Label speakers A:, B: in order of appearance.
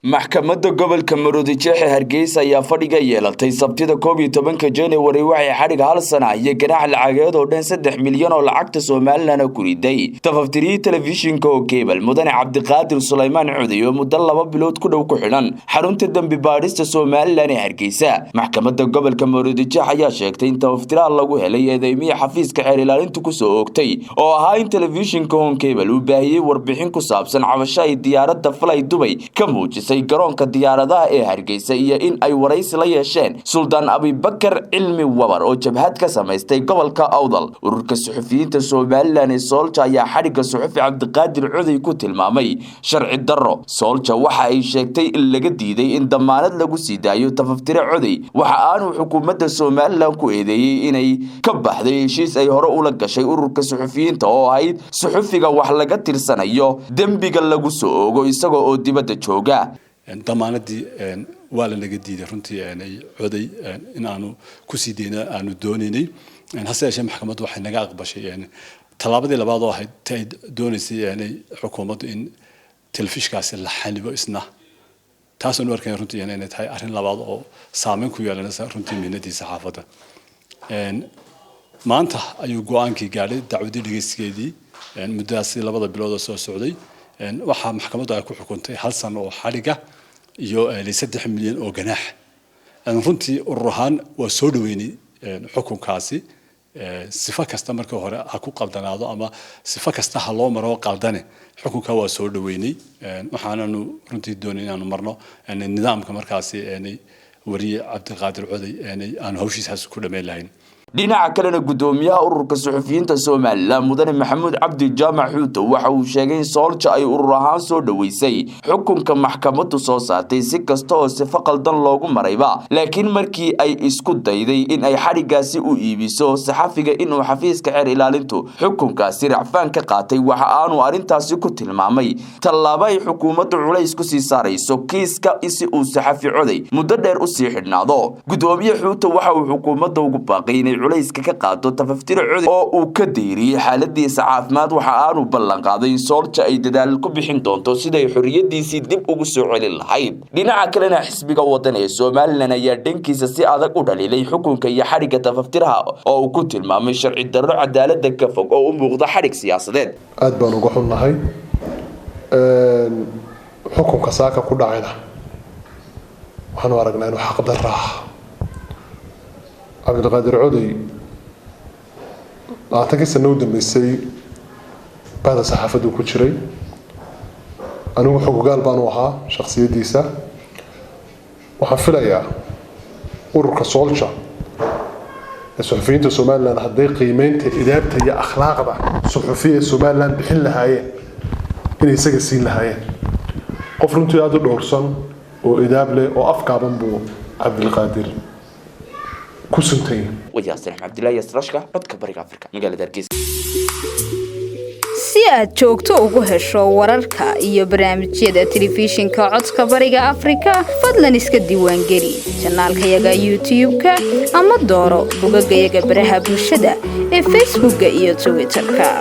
A: Maxkamadda gobolka Maroodijeexe Hargeysa ayaa fadhiga yeelatay Sabtida 11-ka January. Waxay xadhig hal sana iyo ganaax lacageed oo dhan 3 milyan oo lacagta Somalilan ku riday tafaftiriyii telefishinka oo Cable, mudane Cabdiqaadir Sulaymaan Cuday, oo muddo 2 bilood ku dhow ku xidhan xarunta dembi baadhista Somalilan ee Hargeysa. Maxkamadda gobolka Maroodijeex ayaa sheegtay in tafaftiraha lagu helay eedeymihii xafiiska xeer ilaalintu kusoo oogtay, oo ahaa in telefishinka Horn Cable uu baahiyey warbixin ku saabsan cabasho ay diyaaradda Fly Dubai ka muujisay garoonka diyaaradaha ee Hargeysa, iyo in ay waraysi la yeesheen Suldaan Abibakar Cilmi Wabar oo jabhad ka samaystay gobolka Awdal. Ururka suxufiyiinta Somalilan ee Soolja ayaa xadhigga suxufi Cabdiqaadir Cuday ku tilmaamay sharci darro. Soolja waxa ay sheegtay in laga diiday in damaanad lagu sii daayo tafaftire Cuday. Waxa aanu xukuumadda Somalilan ku eedeeyey inay ka baxday heshiis ay hore ula gashay ururka suxufiyiinta, oo ahayd suxufiga wax laga tirsanayo dembiga lagu soo oogo isagoo oo dibadda jooga.
B: Damaanadii waa lanaga diiday runtii Coday in aanu kusii dayno aanu doonaynay. Hase yeeshee, maxkamaddu waxay naga aqbashay tallaabadii labaad, oo ahayd ti ay doonaysay xukuumaddu in telefishkaasi la xanibo isna. Taasaan u arkaya runtii inay tahay arrin labaad oo saameyn ku yeelanaysa runtii mihnadii saxaafadda. Maanta ayuu go-aankii gaadhay dacwadii dhegeysigeedii muddadaasi 2da bilood oo soo socday. Waxaa maxkamaddu ay ku xukuntay hal sano oo xadhiga iyo 3 milyan oo ganaax. Runtii urur ahaan waa soo dhaweynay xukunkaasi. Sifo kasta markii hore ha ku qaldanaado ama sifo kasta ha loo maro qaldane, xukunka waa soo dhaweynay. Waxaananu runtii doonay inaanu marno nidaamka markaasi wariye Cabdiqaadir Coday aanu hawshiisaas ku dhammayn lahayn.
A: Dhinaca kalena, guddoomiyaha ururka suxufiyiinta Somalilan, mudane Maxamuud Cabdi Jaamac Xuuto, waxa uu sheegay in Soolja ay urur ahaan soo dhoweysay xukunka maxkamaddu soo saartay, si kasta oo sifo qaldan loogu marayba, laakiin markii ay isku dayday in ay xadhiggaasi u iibiso saxafiga inuu xafiiska xeer ilaalintu xukunkaasi racfaan ka qaatay. Waxa aanu arrintaasi ku tilmaamay tallaabo ay xukuumaddu culays ku sii saarayso kiiska si uu saxafi Coday muddo dheer usii xidhnaado. Guddoomiye Xuuto waxa uu xukuumadda ugu baaqay inay culayska ka qaado tafaftiro Coday oo uu ka dayriyey xaaladiisa caafimaad. Waxa aanu ballan qaaday in Soolja ay dadaal ku bixin doonto siday xorriyadiisii dib ugu soo celin lahayd. Dhinaca kalena, xisbiga Wadan ee Somalilan ayaa dhankiisa si adag u dhaliilay xukunka iyo xadhigga tafaftiraha, oo uu ku tilmaamay sharci darro cadaalada ka fog oo u muuqda xadhig siyaasadeed.
C: Aada baan uga xunnahay xukunka saaka ku dhacayna. Waxaanu aragnaa inuu xaqdarra ah. Cabdilqaadir Coday 20kii sano u dambeysay bahda saxaafaddu ku jiray. Anigu xogogaal baanu ahaa shakhsiyaddiisa. Waxaan filayaa ururka Soolja ee suxufiyiinta Somalilan hadday qiimeynta idaabta iyo akhlaaqda suxufiya ee Somalilan bixin lahaayeen, inay isaga siin lahaayeen. Qof runtii aada u dhowrsan oo idaab leh oo afgaaban buu Cabdilqaadir ku suntay.
A: Wayaasir Cabdillahi Yasrashka, Codka Bariga Afrika, magaalada Hargeysa.
D: Si aad joogto ugu hesho wararka iyo barnaamijyada telefishinka Codka Bariga Afrika, fadlan iska diiwaangeli janaalkayaga YouTube-ka ama dooro bogagayaga baraha bulshada ee Facebooka iyo Twitter-ka.